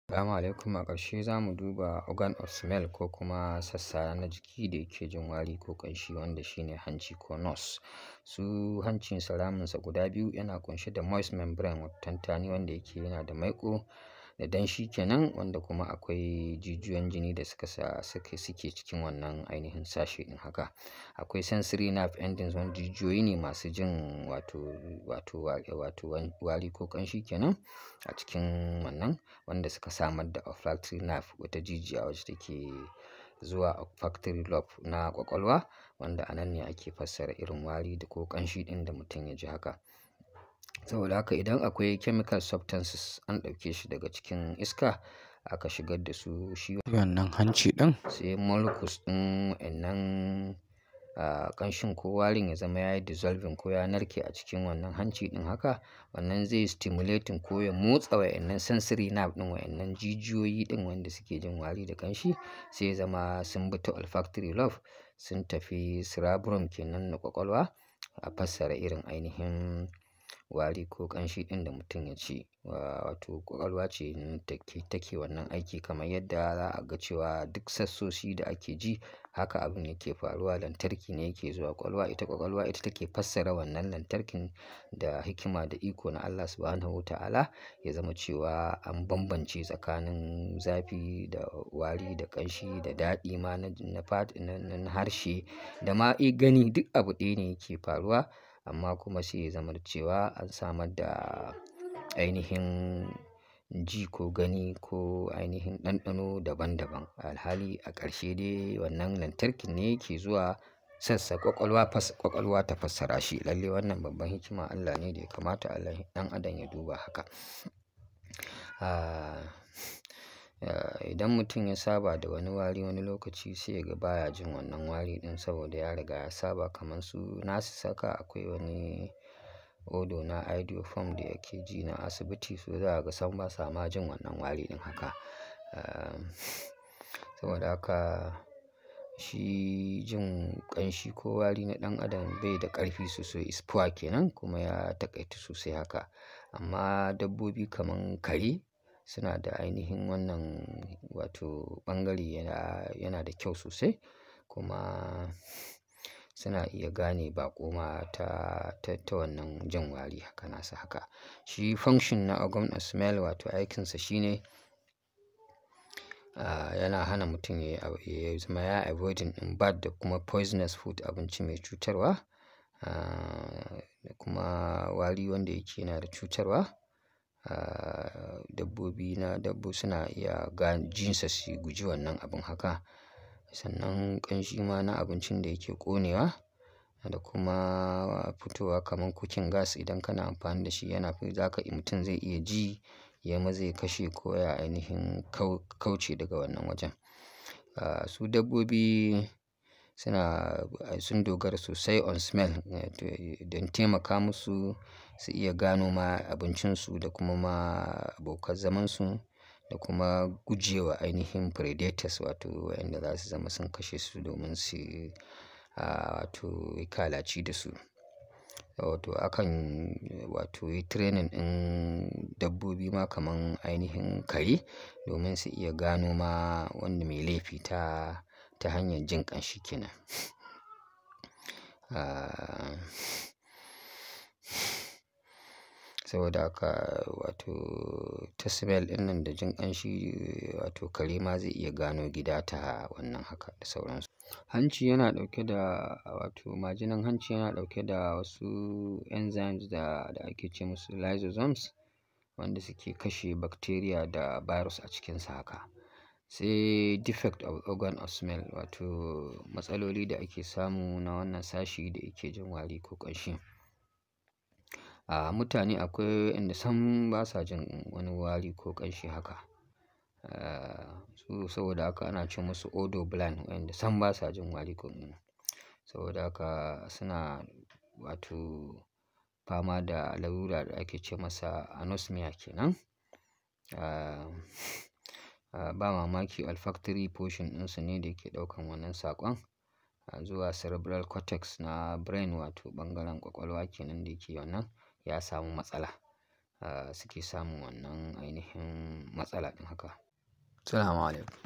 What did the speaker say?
Assalamu alaikum. A ƙarshe za mu duba organ of smell ko kuma sassa na jiki da yake jin wari ko ƙanshi, wanda shine hanci ko nose. Su hancinsa, raminsa guda biyu yana ƙunshe da moist membrane, tantani wanda yake yana da maiƙo da danshi kenan, wanda kuma akwai jijiyoyin jini da suka sa suke cikin wannan ainihin sashe ɗin haka. Akwai sensory nerve endings, wanda jijiyoyi ne masu jin wato wari ko ƙanshi kenan a cikin wannan, wanda suka samar da olfactory nerve, wata jijiya wacce take zuwa olfactory lobe na ƙwaƙwalwa, wanda a nan ne ake fassara irin wari da ko ƙanshi ɗin da mutum ya ji haka. Saboda haka, idan akwai chemical substances an ɗauke shi daga cikin iska aka shigar da su shi wannan hanci ɗin, sai molecules ɗin wa'innan ƙanshin ko warin ya zama yayi dissolving ko ya narke a cikin wannan hanci ɗin haka. Wannan zai stimulating ko ya motsa wa'innan sensory nerve ɗin, wa'innan jijiyoyi ɗin wanda suke jin wari da ƙanshi, sai ya zama sun bi ta olfactory lobe sun tafi cerebrum kenan na ƙwaƙwalwa, a fassara irin ainihin wari ko ƙanshi ɗin da mutum ya ci. Wato ƙwaƙwalwa ce take wannan aiki, kamar yadda za a ga cewa duk sassosi da ake ji haka abun yake faruwa. Lantarki ne yake zuwa ƙwaƙwalwa, ita ƙwaƙwalwa ita take fassara wannan lantarkin da hikima da iko na Allah Subhanahu wa Ta'ala, ya zama cewa an bambance tsakanin zafi da wari da ƙanshi da daɗi ma na harshe da ma gani, duk abu ɗaya ne yake faruwa, amma kuma sai ya zama cewa an samar da ainihin ji ko gani ko ainihin ɗanɗano daban daban. Alhali a ƙarshe dai wannan lantarkin ne yake zuwa sassa ƙwaƙwalwa, ƙwaƙwalwa ta fassara shi. Lalle wannan babban hikima Allah ne da ya kamata Allah ɗan adam ya duba haka. Idan mutum ya saba da wani wari, wani lokaci sai ya ga baya jin wannan wari ɗin saboda ya riga ya saba. Kamar su nasu saka akwai wani odour na iodoform da yake ji na asibiti, su za ka ga sam basa ma jin wannan wari ɗin haka. Saboda haka shi jin ƙanshi ko wari na ɗan adam bai da ƙarfi sosai, is poor kenan, kuma ya taƙaitu sosai haka. Amma dabbobi kamar kare suna da ainihin wannan, wato ɓangare yana da kyau sosai, kuma suna iya gane baƙo ma ta wannan jin wari haka nasa haka. Shi function na organ of smell, wato aikinsa, shine yana hana mutum ya zama ya avoiding ɗin bad da kuma poisonous food, abinci mai cutarwa, da kuma wari wanda yake yana da cutarwa. Dabbobi na dabbobi suna iya jinsa su guji wannan abun haka. Sannan ƙanshi ma na abincin da yake ƙonewa da kuma fitowa kamar cooking gas, idan kana amfani da shi yana zaka mutum zai iya ji ya maza ya kashe ko ya ainihin kauce daga wannan wajen. Su dabbobi sun dogara sosai on smell don taimaka musu su iya gano ma abincinsu da kuma ma abokan zamansu da kuma guje wa ainihin predators, wato waɗanda za su zama sun kashe su domin su wato yi kalaci da su. Wato akan wato yi training ɗin dabbobi ma kamar ainihin kare domin su iya gano ma wanda mai laifi ta hanyar jin ƙanshi kenan. Saboda haka, wato ta smell ɗinnan da jin ƙanshi, wato kare ma zai iya gano gida ta wannan haka da sauransu. Hanci yana ɗauke da, wato majinan hanci yana ɗauke da wasu enzymes da ake ce musu lysozymes, wanda suke kashe bacteria da virus a cikinsa haka. Sai defect of organ of smell, wato matsaloli da ake samu na wannan sashi da yake jin wari ko ƙanshi. A mutane akwai waɗanda sam basa jin wani wari ko ƙanshi haka. Su saboda haka ana ce musu odor blind, waɗanda sam basa jin wari ko. Saboda haka suna wato fama da larura da ake ce masa anosmia kenan. Ba mamaki olfactory portion ɗinsu ne da yake ɗaukan wannan saƙon zuwa cerebral cortex na brain, wato ɓangaren ƙwaƙwalwa kenan da yake wannan, ya samu matsala. suke samun wannan ainihin matsala ɗin haka. Salamu alaikum.